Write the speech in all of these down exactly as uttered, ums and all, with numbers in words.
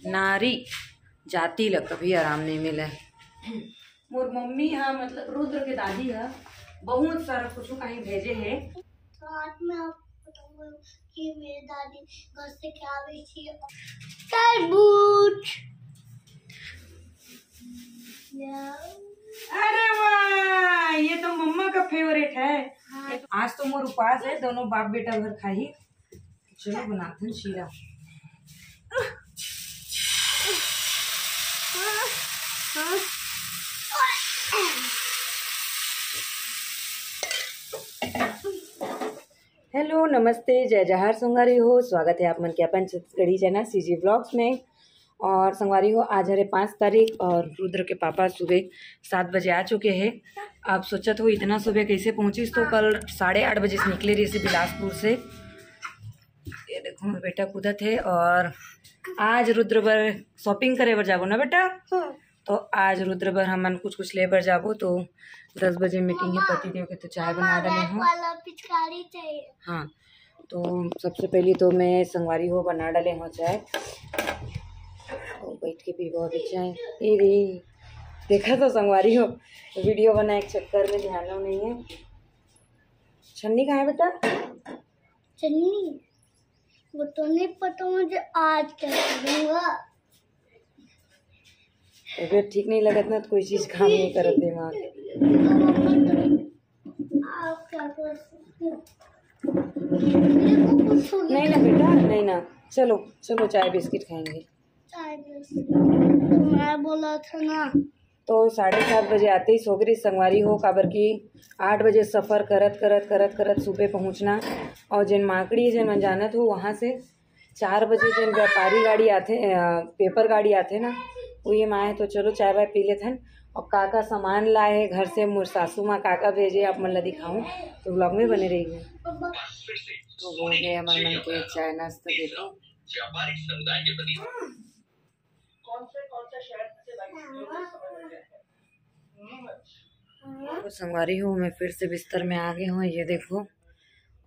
नारी जाति ला कभी आराम नहीं मिले। मोर मम्मी हा, मतलब रुद्र के दादी हा, बहुत सारा कुछ कहीं भेजे हे। रात में आपको बताऊंगा कि मेरी दादी घर से क्या भेजी है। तरबूज। अरे वाह, ये तो मम्मा का फेवरेट है। हाँ। आज तो मोर उपास है, दोनों बाप बेटा भर खाही। चलो बनाथन शीरा। हेलो, नमस्ते, जय जोहार संगवारी हो, स्वागत है आप मन के अपन छत्तीसगढ़ी चैनल सीजी व्लॉग्स में। और संगवारी हो, आज हरे पाँच तारीख और रुद्र के पापा सुबह सात बजे आ चुके हैं। आप सोचत हो इतना सुबह कैसे पहुँचिस, तो कल साढ़े आठ बजे से निकले रहिस बिलासपुर से। ये देखो, मोर बेटा कूदत हे। और आज रुद्र बर शॉपिंग करे बर जाबो ना बेटा? तो आज रुद्र बर हमन कुछ कुछ ले बर जाबो। तो दस बजे मीटिंग है पति देव के, तो चाय बना डाले हूँ। वाला पिचकारी चाहिए। हाँ, तो सबसे पहली तो मैं संगवारी हो बना डाले हूँ चाय। तो बैठ के पीबो अभी चाय। ए रे, देखा तो संगवारी हो, वीडियो बनाए के चक्कर में ध्यान नहीं है। छन्नी कहाँ है बेटा? छन्नी? वो तो नहीं पता मुझे, आज क्या करूँगा। तबीयत ठीक नहीं लगत ना, तो कोई चीज काम नहीं करत दिमाग। आप क्या कर सकते हो? मेरे को कुछ हो गया। नहीं ना बेटा, नहीं ना, चलो चलो, चाय बिस्किट खाएंगे। चाय बिस्किट तो मैं बोला था ना। तो साढ़े सात बजे आते ही सो गे रहिस संगवारी हो, काबर कि आठ बजे सफर करत करत करत करत सुबह पहुँचना। और जेन माकड़ी जेन मन जानत हो, वहाँ से चार बजे जेन व्यापारी गाड़ी आथे, अ, पेपर गाड़ी आथे ना, वो ये माए। तो चलो चाय वाय पी लेथन। और का का सामान लाए हे घर से मोर सासू माँ, का का भेजे, आप मन ला दिखाऊं, तो व्लॉग में बने रहिए। तो हो गए हमर मन के चाय नाश्ता, देखो। तो संगवारी हो, मैं फिर से बिस्तर में आ गई हूँ, ये देखो।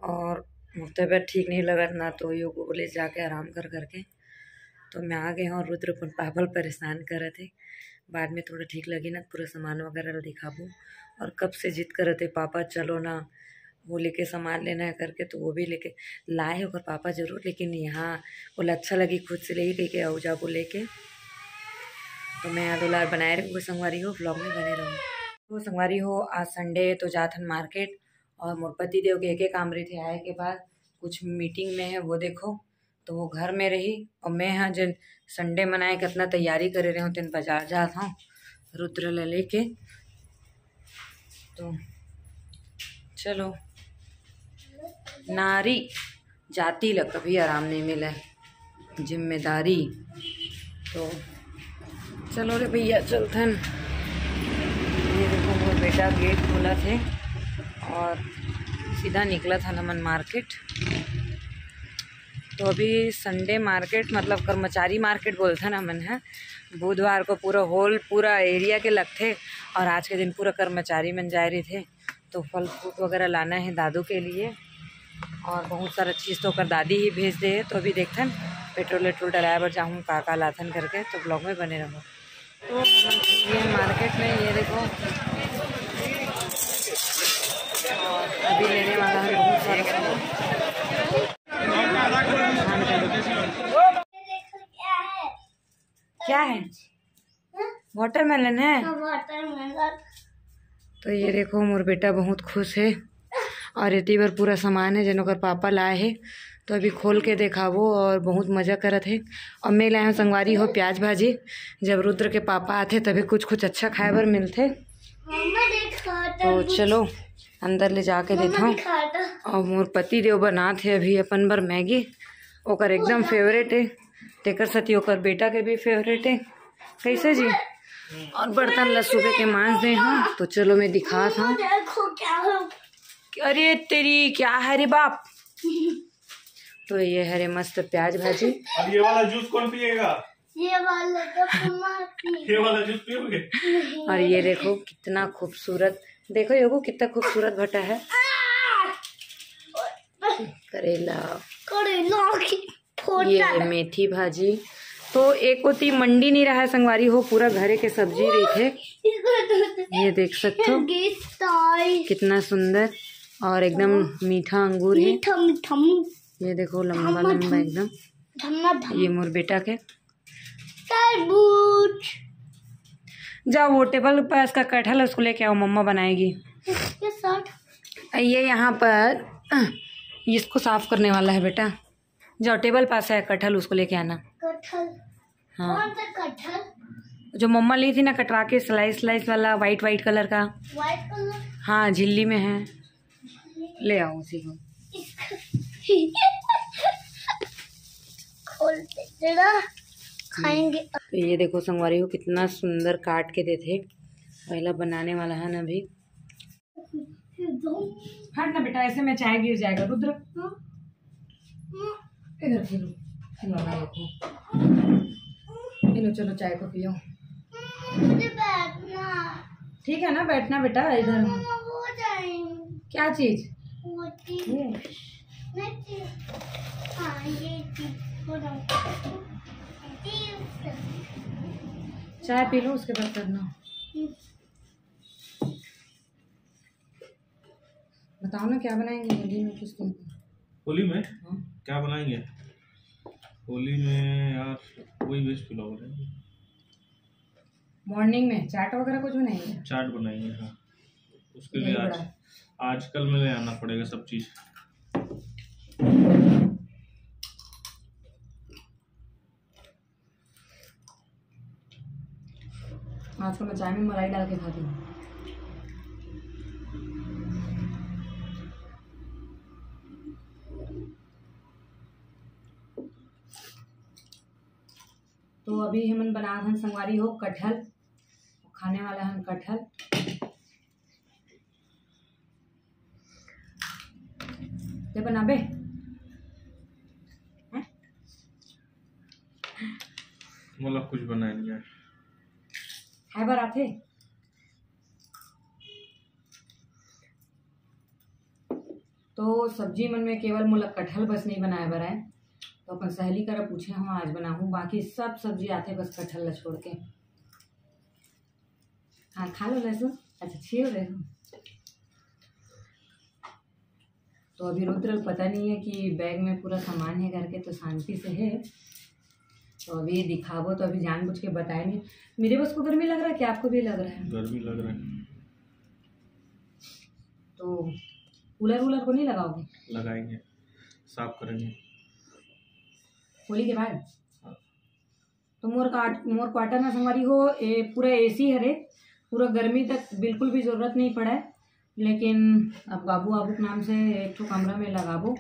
और मोर तबीयत ठीक नहीं लगत ना, तो यो गोले जाके आराम कर करके तो मैं आ गई हूँ। रुद्र अपन पापा ल परेशान करत हे, बाद में थोड़ा ठीक लगी ना, पूरा सामान वगैरह ल दिखाबो। और कब से जिद करत हे, "पापा चलो ना, वो लेके सामान लेना है," करके, तो वो भी लेके लाए हे ओकर पापा जरूर, लेकिन यहाँ ओला अच्छा लगी खुद से लेके, कह के आऊ जाबो लेके। तो मैं यहाँ दुलार बनाए रहूँगी संगवारी हो, व्लॉग में बने रहूँ। तो संगवारी हो, आज संडे तो जात हन मार्केट, और मोर पति देव के एके काम रहिथे, आए के बाद कुछ मीटिंग में है, वो देखो, तो वो घर में रही। और मैं हाँ, जन संडे मनाए के अपना तैयारी करे रहे हूँ, तेन बाजार जात हूँ रुद्र ला लेके। तो चलो, नारी जाति ला कभी आराम नहीं मिले, जिम्मेदारी। तो चलो रे भैया, चलथन। ये देखो, मोर बेटा गेट खोलत हे और सीधा निकलत हन हमन मार्केट। तो अभी संडे मार्केट, मतलब कर्मचारी मार्केट बोलथन हमन ह, बुधवार को पूरा होल, पूरा एरिया के लगथे और आज के दिन पूरा कर्मचारी मन जाए रहिथे। तो फल फ्रूट वगैरह लाना है दादू के लिए, और बहुत सारा चीज़ तो ओकर दादी ही भेज दे है। तो अभी देखथन पेट्रोल वेट्रोल डलाए बर जाहूँ, का का लाथन करके, तो व्लॉग में बने रहो। तो हम ये मार्केट में, ये देखो, और अभी लेने वाला है बहुत सारा सामान। क्या है? वाटरमेलन है? हाँ, वाटरमेलन। तो ये देखो, मोर बेटा बहुत खुश है। और एती बर पूरा सामान है, जेन ओकर पापा लाए है। तो अभी खोल के देखाबो और बहुत मजा करत है। और मैं लाए हूँ संगवारी हो प्याज भाजी। जब रुद्र के पापा आथे, तभी कुछ कुछ अच्छा खाए बर मिलथे। मम्मा देखा तो तरबूज। चलो, अंदर ले जाके मम्मा देता हूँ। दिखा तो। और मोर पति देव बनात है अभी अपन बर मैगी। ओकर एकदम फेवरेट है, तेकर साथी ओकर बेटा के भी फेवरेट है। कैसे जी? और बर्तन ला सुबह के मांज दे हूँ, तो चलो मैं दिखात हूँ। देखो क्या हो। अरे तेरी, क्या है रे बाप? तो ये है रे मस्त प्याज भाजी। अब ये वाला जूस कौन पिएगा? ये वाला तो मम्मा पी। ये वाला जूस पियोगे? नहीं। और ये देखो कितना खूबसूरत, देखो योगू कितना खूबसूरत भटा है। करेला। करेला की फोटा। ये मेथी भाजी, तो एक ओती मंडी नहीं रहा है संगवारी हो, पूरा घरे के सब्जी रहिथे। ये देख सकते हो कितना सुंदर और एकदम मीठा अंगूर है। मीठा मीठा। ये देखो लंबा लंबा एकदम। ये मोर बेटा के तरबूज। जाओ, वो टेबल पास का कटहल है, उसको लेके आओ, मम्मा बनाएगी। ये यहाँ पर इसको साफ करने वाला है बेटा। जाओ, टेबल पास है कटहल, उसको लेके आना। कटहल? हाँ। कौन सा कटहल? जो मम्मा ली थी ना कटवा के, स्लाइस स्लाइस वाला, वाइट वाइट कलर का। White colour? हाँ, झिल्ली में है। ले आओ उसी को। खोल दे जरा, खाएंगे। तो ये देखो संगवारी हो, कितना सुंदर काट के देथे। पहला बनाने वाला है ना अभी। हट ना बेटा, ऐसे में चाय गिर जाएगा। रुद्र, इधर खेलो, खिलौना रखो। चलो, चलो, चाय को पियो। मुझे बैठना। ठीक है ना, बैठना बेटा इधर। मम्मा, वो चाहिए। क्या चीज? वो चीज। ये? नहीं, चीज। हाँ, ये चीज। वो दो। चीज। चाय पी लो, उसके बाद करना। हम्म। बताओ ना, क्या बनाएंगे होली में कुछ तुम? होली में? हाँ। क्या बनाएंगे? होली में यार, वही वेज पुलाव बनाएंगे। मॉर्निंग में चाट वगैरह कुछ बनाएंगे? चाट बनाएंगे, हाँ। उसके लिए आज, आजकल में ले आना पड़ेगा सब चीज़। आज तो मैं चाय में मलाई डाल के खाती हूँ। तो अभी हमन बना हन संगवारी हो कटहल, खाने वाला हन कटहल। ते बनाबे? मोला कुछ बनाए नहीं है। खाए बर आथे? तो सब्जी मन में केवल मोला कटहल बस नहीं बनाए बर आए, तो अपन सहेली करा पूछे हूँ, आज बनाहूँ, बाकी सब सब्जी आथे बस कटहल ला छोड़ के। हाँ, खा लो लहसुन। अच्छा, छील रहे हो। तो अभी रुद्र पता नहीं है कि बैग में पूरा सामान है करके, तो शांति से है। तो अभी दिखाबो, तो अभी जानबूझ के बताए नहीं। मेरे बस को गर्मी लग रहा है कि आपको भी लग रहा है? गर्मी लग रहा है। तो कूलर वूलर को नहीं लगाओगे? लगाएंगे, साफ करेंगे। होली के बाद? हाँ। तो मोर काट-, मोर क्वार्टर ना संगवारी हो, ए, पूरा एसी हरे, पूरा गर्मी तक बिल्कुल भी जरूरत नहीं पड़ा है। लेकिन अब बाबू आबू के नाम से एक ठो कमरा में लगाबो।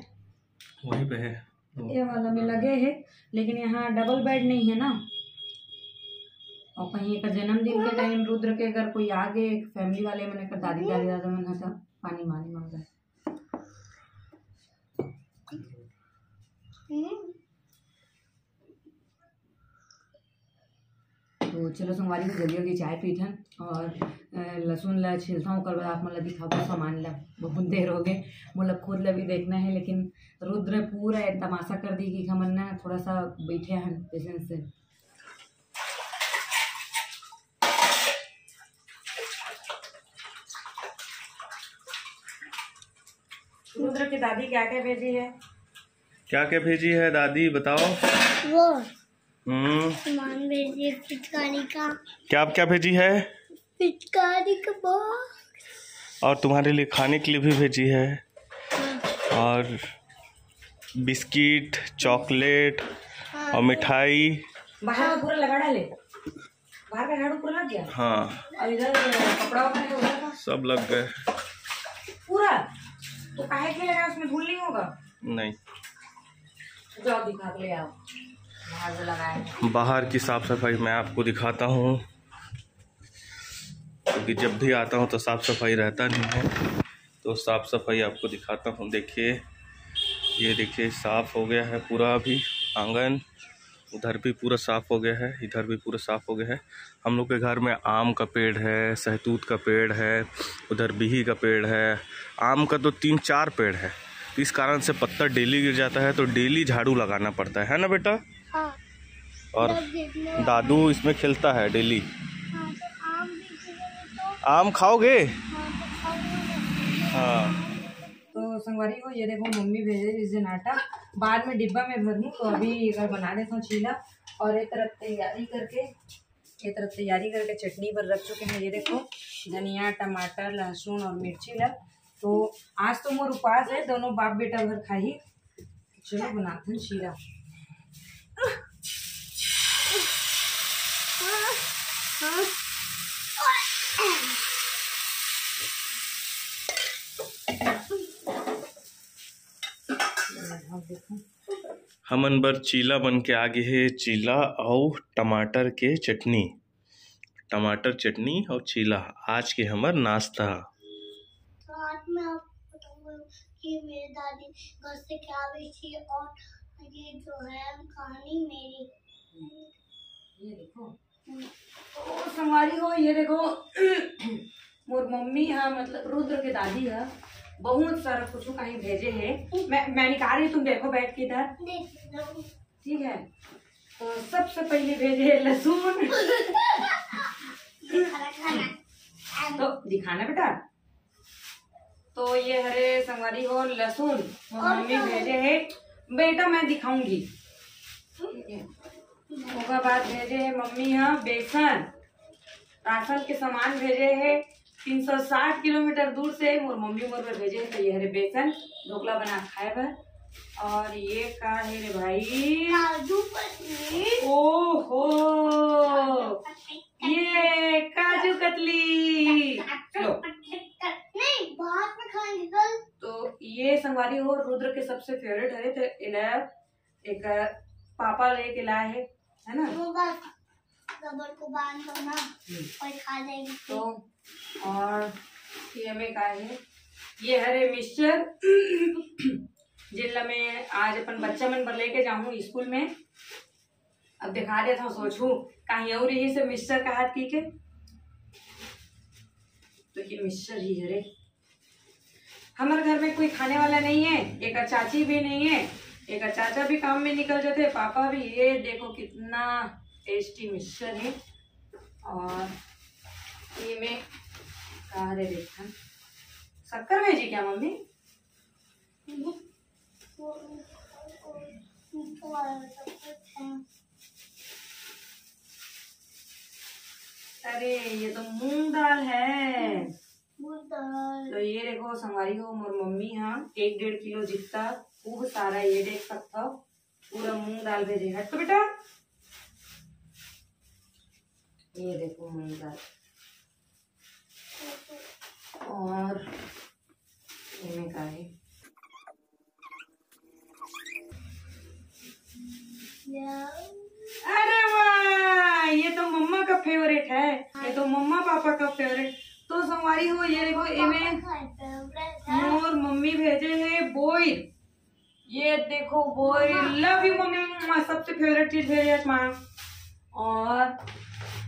वहीं पे है। ये वाला में लगे है, लेकिन यहाँ डबल बेड नहीं है ना। और कहीं एक जन्मदिन के टाइम रुद्र के अगर कोई आ गए, एक फैमिली वाले मन, एक दादी, दादी, दादा मन है, तो पानी मानी मांग रहा है। तो चलो संगवारी हो, जल्दी जल्दी चाय पीथन और, अ, लहसुन ला छिलथन, ओकर बाद आप मन ला दिखाबो सामान ला। बहुत देर हो गए, मोला खुद ला भी देखना है, लेकिन रुद्र पूरा एक तमाशा कर दी कि हमन ना थोड़ा सा बैठे हन पेशेंस से। रुद्र की दादी क्या क्या भेजी है? क्या क्या भेजी है दादी, बताओ। वो हम्म। सामान भेजी है पिचकारी का। क्या, क्या भेजी है? पिचकारी का बॉक्स। और तुम्हारे लिए खाने के लिए भी भेजी है। हाँ। और बिस्किट, चॉकलेट हाँ। और मिठाई। बाहर का पूरा लगा डाले। बाहर का झाड़ू पूरा लग गया? हाँ। और इधर कपड़ा वपड़ा है उधर का? सब लग गए। पूरा? तो काहे के लगा, उसमें धूल नहीं होगा? नहीं। जाओ दिखा के ले आओ। बाहर जो लगाए हैं। बाहर की साफ सफाई मैं आपको दिखाता हूँ, क्योंकि जब भी आता हूँ तो साफ सफाई रहता नहीं है, तो साफ सफाई आपको दिखाता हूँ। देखिए, ये देखिए, साफ हो गया है पूरा अभी आंगन। उधर भी पूरा साफ हो गया है, इधर भी पूरा साफ हो गया है। हम लोग के घर में आम का पेड़ है, सहतूत का पेड़ है, उधर बिही का पेड़ है। आम का तो तीन चार पेड़ है, तो इस कारण से पत्ता डेली गिर जाता है, तो डेली झाड़ू लगाना पड़ता है, है ना बेटा? हाँ। और दादू इसमें खेलता है डेली। आम खाओगे? हाँ। तो संगवारी हो, ये देखो, मम्मी भेजे इस दिन आटा, बाद में डिब्बा में भरूँ, तो अभी अगर बना देता हूँ चीला। और एक तरफ तैयारी करके, एक तरफ तैयारी करके चटनी पर रख चुके हैं। ये देखो, धनिया, टमाटर, लहसुन और मिर्ची ला। तो आज तो मोर उपास है, दोनों बाप बेटा भर खाही। चलो, बनाथन चीला। हमन बर चीला बन के आ गे हे, चीला अउ टमाटर के चटनी। टमाटर चटनी अउ चीला, आज के हमर नाश्ता। तो आज मैं आपको बताऊंगा कि मेरी दादी घर से क्या बेची और ये जो है कहानी मेरी। ये देखो। तो संगवारी हो, ये देखो, मोर मम्मी हा, मतलब रुद्र के दादी हा, बहुत सारा कुछ कहीं भेजे है। मैं, मैं निकाल रही, तुम देखो बैठ के इधर। ठीक है, तो सबसे पहले भेजे है लहसुन। तो दिखाना बेटा। तो ये हरे संगवारी हो लहसुन, मोर मम्मी भेजे है। बेटा, मैं दिखाऊंगी। ठीक है, ओकर बाद भेजे है मम्मी हा बेसन, राशन के सामान भेजे है। तीन सौ साठ किलोमीटर दूर से मोर मम्मी मोर बर भेजे है। तो ये हरे बेसन, ढोकला बना खाए बर। और ये का है रे भाई? काजू कतली। ओहो, ये काजू कतली। लो। नहीं, बाद में खाएंगे कल। तो ये संगवारी हो रुद्र के सबसे फेवरेट हरे, तो एला एक पापा लेके लाए है, है ना? वो बस रबड़ को बांध दो ना, हम्म। और खा जाएगी। तो और ये में का है, ये हरे मिक्सचर, जेला मैं आज अपन बच्चा मन बर लेके जाऊँ स्कूल में। अब दिखा देता हूँ, सोचू कहीं और यही से मिक्सचर का हाथ की के। तो ये मिक्सचर ही हरे। हमारे घर में कोई खाने वाला नहीं है, एक चाची भी नहीं है, एक चाचा भी काम में निकल जाते, पापा भी। ये देखो कितना टेस्टी मिक्सचर है। और ये में का हरे देखा, शक्कर भेजी क्या मम्मी? अरे, ये तो मूंग दाल है। मूंग दाल। तो ये देखो संगवारी हो, मोर मम्मी हा एक डेढ़ किलो जितना खूब सारा, ये देख सकता हो, पूरा मूंग दाल भेजे। हट तो बेटा, ये देखो मूंग दाल। और एमे का है? अरे वाह, ये तो मम्मा का फेवरेट है, ये तो मम्मा पापा का फेवरेट। तो संगवारी हो, ये देखो, एमे मोर मम्मी भेजे है बोइर। ये देखो बोइर, love you मम्मी, सबसे फेवरेट चीज भेजे है माँ। और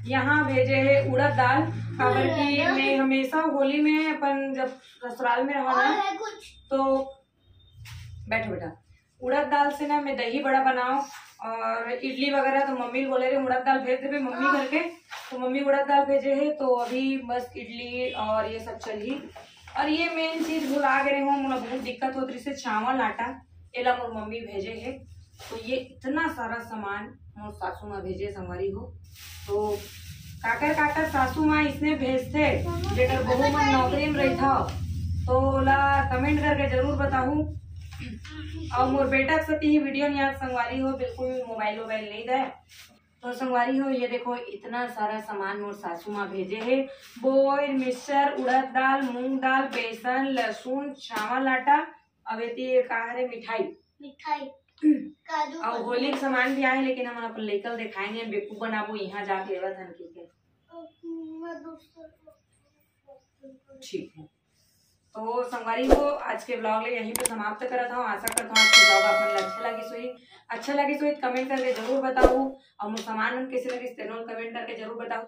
यहाँ भेजे है उड़द दाल, काबर कि मैं हमेशा होली में अपन जब ससुराल में रहा ना, तो बैठो बेटा, उड़द दाल से ना मैं दही बड़ा बनाओ और इडली वगैरह, तो मम्मी बोले रे उड़द दाल भेज देबे मम्मी घर के, तो मम्मी उड़द दाल भेजे है। तो अभी बस इडली और ये सब चलही। और ये मेन चीज भुला गए हूँ, मोला बहुत दिक्कत होत रही से चावल आटा, एला मोर मम्मी भेजे है। तो ये इतना सारा सामान मोर सासू माँ भेजे संगवारी हो। तो काकर काकर सासू माँ इसने भेजथे, जेकर बहू मन नौकरी में रहिथा, तो ओला कमेंट करके जरूर बताहू। और मोर बेटा के सती ही वीडियो नहीं आज संगवारी हो, बिल्कुल मोबाइल वोबाइल नहीं दे। तो संगवारी हो, ये देखो इतना सारा सामान मोर सासू माँ भेजे है, बोइर, मिक्सचर, उड़द दाल, मूंग दाल, बेसन, लहसुन, चावल आटा, अब एती ये का हरे मिठाई। मिठाई। काजू और कतली। होली के सामान भी आए, लेकिन हमन अपन लइका ल देखाए नहीं, बेवकूफ बनाबो, यहाँ जाके लेवत हन की के। मैं दूसरा ठीक है। तो संगवारी हो, आज के ब्लॉग ले यहीं पे समाप्त करत हूँ। आशा करता हूँ आज के ब्लॉग आप मन ला अच्छा लगिस होही। अच्छा लगिस होही तो कमेंट करके जरूर बताओ, और मोर सामान मन कैसे लगिस तेनो कमेंट करके जरूर बताओ।